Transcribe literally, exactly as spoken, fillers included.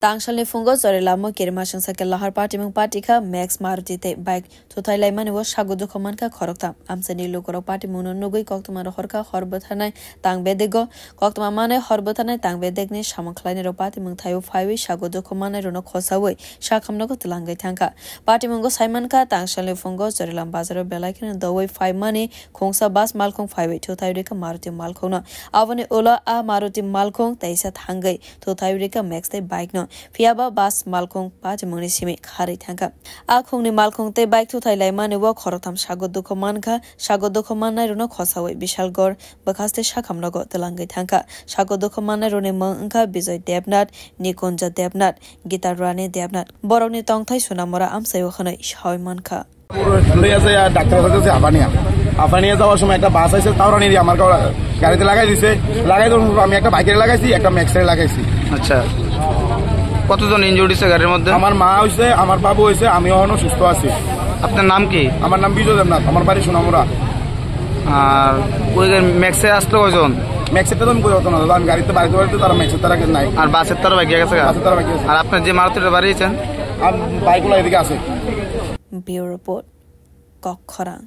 Tangsalni phungo Jorilamo kirima sengsa khe lahar patimung patikha Max Maruti tei bike thuthai laimani o sago dukho mankha khoroktham. Amchaini lukurok patimungno nugwi koktwma rohorkha hor bwtharnai tang bedego. Koktwma manwi hor bwtharnai tang bedegni samung khlainairok patimung thaio phaiwi sago dukho mannairokno khosaui sakhamnogo twlangwi thangkha. Patimungo saimankha tangsalni phungo Jorilam bazaro belai kheno doui phaimani khungsa bus malkhung phaiwi thuthai rikha Maruti malkhungno. Aboni ulo a Maruti malkhung teisa thangwi thuthai rikha Max tei bike no. Phiyaba bus malkhung patimungni simi kharwi thangkha. A khungni malkhung tei bike thuthai laimani o khoroktham sago dukho mankha, sago dukho mannairokno khosaui Bishalgarh bwkhaste sakhamnogo twlangwi thangkha. Sago dukho mannairokni mung wngkha Bijoy Debnath, Nikunja Debnath, Gita Rani Debnath. Borokni tongthai Sunamura amchaio hwnwi saui mankha. লইয়া যাইয়া ডাক্তারের কাছে আফানিয়া। আফানিয়া যাওয়ার সময় একটা বাস আছে, তাওরানি দিয়ে আমার গা-, গাড়িতে লাগাই দিছে। লাগাই দেওয়ার পর আমি একটা বাইকের লাগাইছি, একটা ম্যাক্সের লাগাইছি। আচ্ছা, কতজন ইনজুর্ড হয়েছে গাড়ির মধ্যে? আমার মা হইছে, আমার বাবু হইছে, আমি এখনো সুস্থ আছি। আপনার নাম কি? আমার নাম বিজয় দেবনাথ, আমার বাড়ি সোনামুড়া। আর ওই গাড়ি ম্যাক্সে আসতো কয়জন? ম্যাক্সেরটা তো আমি কই হতো না দাদা, আমি গাড়িতে বাড়িতে বাড়িতে তারা ম্যাক্সের তারা নাই। আর বাসের তারা বাকি গেছে গা? বাসের তারা বাকি আছে। আর আপনার যে মারুতিটা বাড়ি হয়েছেন? আর বাইকগুলো এদিকে আছে। Bureau Report, Kokkhorang.